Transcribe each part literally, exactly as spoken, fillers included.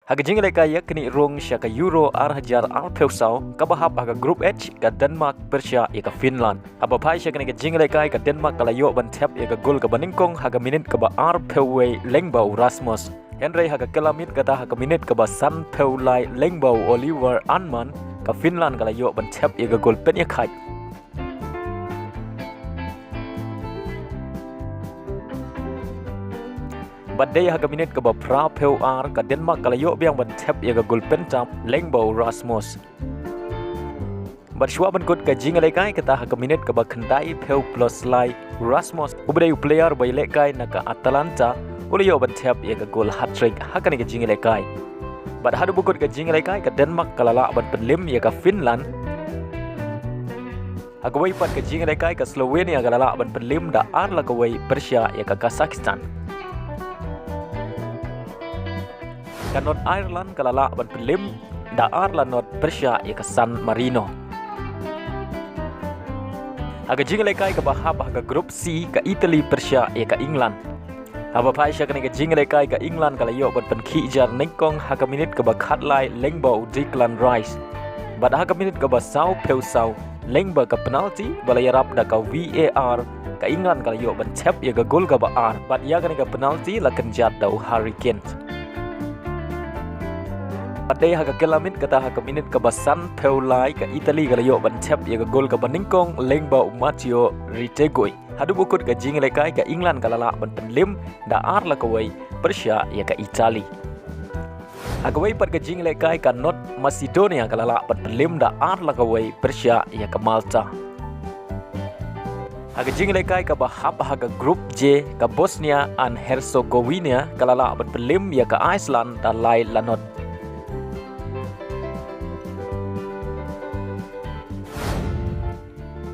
Ha ka jingïalehkai ïaknieh rung sha ka Euro ar hajar arphew saw, kaba hap ha ka Group H, ka Denmark pyrshah ïa ka Finland. Haba phai sha kane ka jingïalehkai, ka Denmark ka la ïoh ban thep ïa ka gol kaba nyngkong ha ka minit kaba arphew wei lyngba u Rasmus. Hynrei ha ka kylla miet kata, ha ka minit kaba sanphew lai lyngba u Oliver Ahlman, ka Finland ka la ïoh ban thep ïa ka gol pynïakhaid. Bad dei ha ka minit kaba phraphew ar, ka Denmark ka la ïoh biang ban thep ïa ka gol pynthame lyngba u Rasmus. Bad shuwa ban kut ka jingïalehkai kata, ha ka minit kaba khyndaiphew plus lai, Rasmus, uba dei u player ba ïalehkai na ka Atalanta, u la ïoh ban thep ïa ka gol hat-trick ha kane ka jingïalehkai. Bad haduh ba kut ka jingïalehkai, ka Denmark ka la lah ban pynlem ïa ka Finland. Ha kawei pat ka jingïalehkai, ka Slovenia ka la lah ban pynlem da ar la kawei pyrshah ïa ka Kazakhstan. Ka North Ireland ka la lah ban pynlem da ar la not pyrshah ïa ka San Marino. Ha ka jingïalehkai kaba hap ha ka Group C, ka Italy pyrshah ïa ka England. Haba phai sha kane ka jingïalehkai, ka England ka la ïoh ban pynkhih jar nyngkong ha ka minit kaba khatlai lyngba u Declan Rice. Bad ha ka minit kaba sawphew saw, lyngba ka penalty ba la ïarap da ka V A R, ka England ka la ïoh ban thep ïa ka gol kaba ar. Bad ïa kane ka penalty la kynjat da u Harry Kane. Bad dei ha ka kylla miet kata, ha ka minit kaba sanphew lai, ka Italy ka la ïoh ban thep ïa ka gol kaba nyngkong lyngba u Matteo Retegui. Haduh ba kut ka jingïalehkai, ka England ka la lah ban pynlem da ar la kawei pyrshah ïa ka Italy. Ha kawei pat ka jingïalehkai, ka North Macedonia ka la lah ban pynlem da ar la kawei pyrshah ïa ka Malta. Ha ka jingïalehkai kaba hap ha ka Group J, ka Bosnia and Herzegovina ka la lah ban pynlem ïa ka Iceland da lai la not.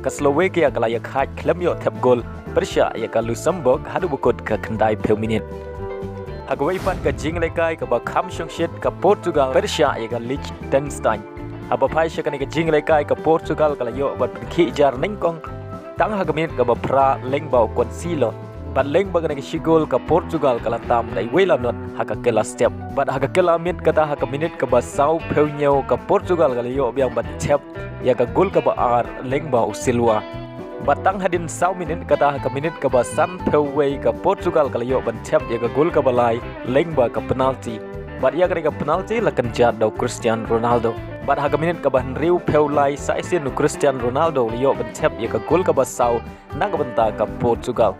Ka Slovakia ka la ïakhaid khlem ïoh thep gol pyrshah ïa ka Luxembourg haduh ba kut ka khyndaiphew minit. Ha kawei pat ka jingïalehkai kaba kham shongshit, ka Portugal pyrshah ïa ka Liechtenstein. Haba phai sha kane ka jingïalehkai, ka Portugal ka la ïoh ban pynkhih jar nyngkong tang ha ka minit kaba phra lyngba u Cancelo. Bad lyngba kane ka shi gol, ka Portugal ka la tam da iwei la not ha ka kylla step. Bad ha ka kylla miet kata, ha ka minit kaba sawphew hynñiew, ka Portugal ka la ïoh biang ban thep ïa ka gol kaba ar lyngba u Silva. Bad tang hadien saw minit kata, ha ka minit kaba sanphew wei, ka Portugal ka la ïoh ban thep ïa ka gol kaba lai lyngba ka penalty. Bad ïa kane ka penalty la kynjat da u Cristiano Ronaldo. Bad ha ka minit kaba hynriewphew lai, sa shisien u Cristiano Ronaldo u la ïoh ban thep ïa ka gol kaba saw na ka bynta ka Portugal.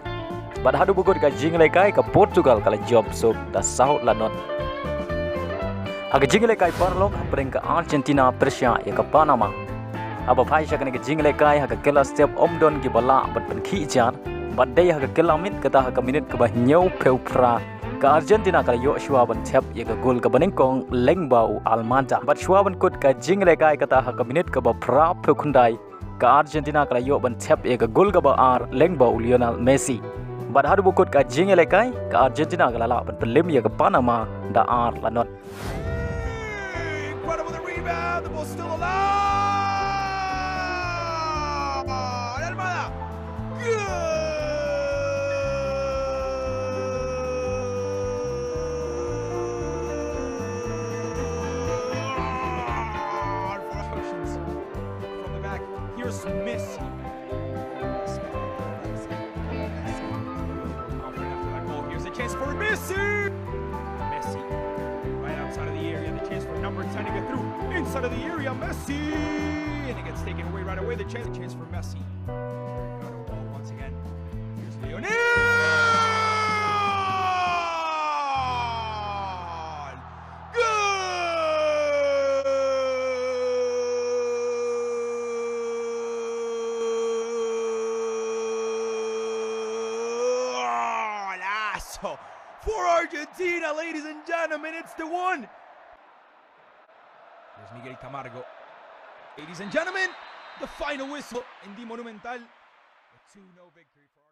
Bad haduh ba kut ka jingïalehkai, ka Portugal ka la jop suk da saw la not. Ha ka jingïalehkai paralok, hapdeng ka Argentina pyrshah ïa ka Panama. Haba phai sha kane ka jingïalehkai, ha ka kylla step ym don kiba lah ban pynkhih jar. Bad dei ha ka kylla miet kata, ha ka minit kaba hynñiewphew phra, ka Argentina ka la ïoh shuwa ban thep ïa ka gol kaba nyngkong lyngba u Almada. Bad shuwa ban kut ka jingïalehkai kata, ha ka minit kaba phraphew khyndai, ka Argentina ka la ïoh ban thep ïa ka gol kaba ar lyngba u Lionel Messi. Bad haduh ba kut ka jingïalehkai, ka Argentina ka la lah ban pynlem ïa ka Panama da ar la not. Incredible, the rebound, the ball's still alive. Almada. Good. From the back, here's Messi. Here's a chance for Messi. Messi, right outside of the area. The chance for number ten to get through. Inside of the area, Messi. And it gets taken away right away. The chance, chance for Messi. Got a ball once again. Here's Lionel. Golazo for Argentina, ladies and gentlemen. It's the one. Here's Miguel Camargo. Ladies and gentlemen, the final whistle in the Monumental. A two nil victory for